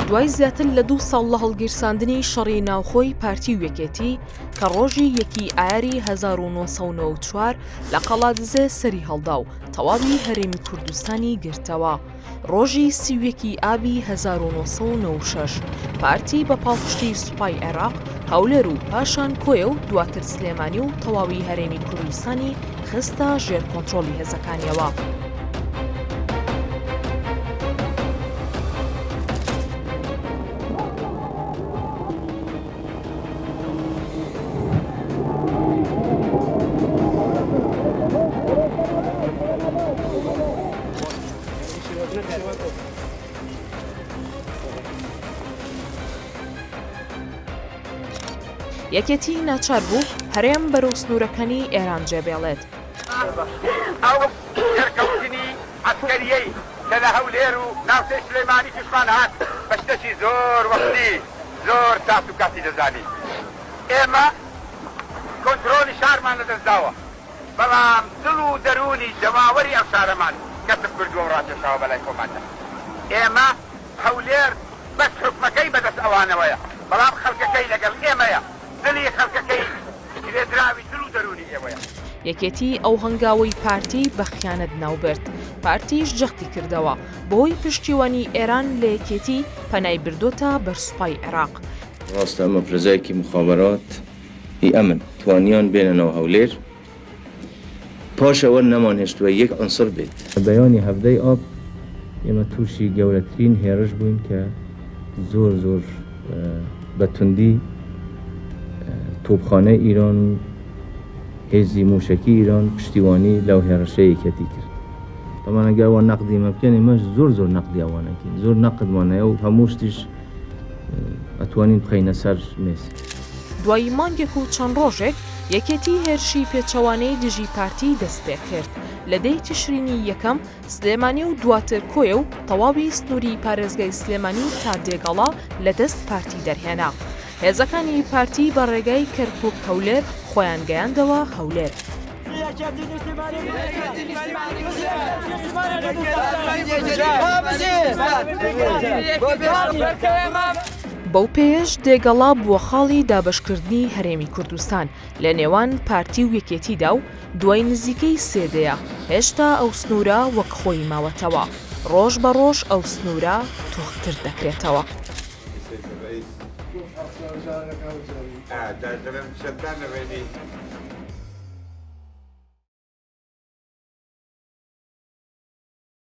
دوای زیاتر لە دوو ساڵ لە هەڵگیرساندنی شەڕی ناوخۆی پارتی و یەکێتی کە ڕۆژی یەکی ئایاری 1994 لە قەڵادزێ سەری هەڵدا و تەواوی هەرێمی کوردستانی گرتەوە. ڕۆژی 31 ی ئابی 1996 پارتی بە پاڵپشتی سوپای عێراق هەولێر و پاشان کۆیە و دواتر سلێمانی و تەواوی هەرێمی کوردستانی خستە ژێر کۆنترۆڵی هێزەکانیەوە. یەکێتی ناچار بوو هەرێم بەرەو سنوورەکانی ئێران جێبێڵێت. ئەو سەرکەوتنی عەسکەریەی کە لە هەولێر و ناوچەی سلێمانی توشمان هات بە شتەکی زۆر وەختی زۆر سات و کاتی دەزانی. ئێمە کۆنترۆلی شارمان لەدەست داوە بەڵام دڵ و دەروونی جەماوەری ئەم شارەمان کەسب کردووە و ڕاکێشاوە بەلای خۆماندا. ئێمە هەولێر بەس حوکمەکەی بەدەست ئەوانەوەیە بەڵام خەڵکەکەی لەگەڵ ئێمەیە، دڵی خەڵکەکەی گرێدراوی دڵ و دەروونی ئێوەیە. یەکێتی ئەو هەنگاوەی پارتی بە خیانەت ناوبرد، پارتیش جەختی کردەوە، بەهۆی پشتیوانی ئێران لە یەکێتی پەنای بردۆتە بەر سوپای عێراق. ڕاستە مەفرەزایەکی موخابەرات ی ئەمن توانیان بێنە ناو هەولێر، پاش ئەوە نەمانهێشتووە یەک عونسڕ بێت. بەیانی هەڤدەی ئاب ئێمە تووشی گەورەترین هێڕش بووین کە زۆر زۆر بە توندی تۆپخانەی ئیران و هێزی مووشەکی ئیران پشتیوانی لەو هێڕشەی یەکێتی کرد. تەبعەن ئەگەر ئەوان نەقدی ئێمە بکەن ئێمەش زۆر زۆر نەقدی ئەوان ئەکەین، زۆر نەقدمان هەیە و هەموو شتیش ئەتوانین بخەینە سەر مێز. دوای مانگێک و چەند ڕۆژێک یەکێتی هێرشی پێچەوانەی دژی پارتی دەستپێکرد، لە دەی تشرینی یەکەم سلێمانی و دواتر کۆیە و تەواوی سنووری پارێزگای سلێمانی تا دێگەڵە لە دەست پارتی دەرهێنا. هێزەکانی پارتی بە ڕێگای کەرکوک هەولێر خۆیان گەیاندەوە هەولێر. بەو پێیەش دێگەڵە بووە خاڵی دابەشکردنی هەرێمی کوردستان لە نێوان پارتی و یەکێتیدا و دوای نزیکەی سێ دەیە هێشتا ئەو سنوورە وەک خۆی ماوەتەوە، ڕۆژ بە ڕۆژ ئەو سنوورە تۆختر دەکرێتەوە.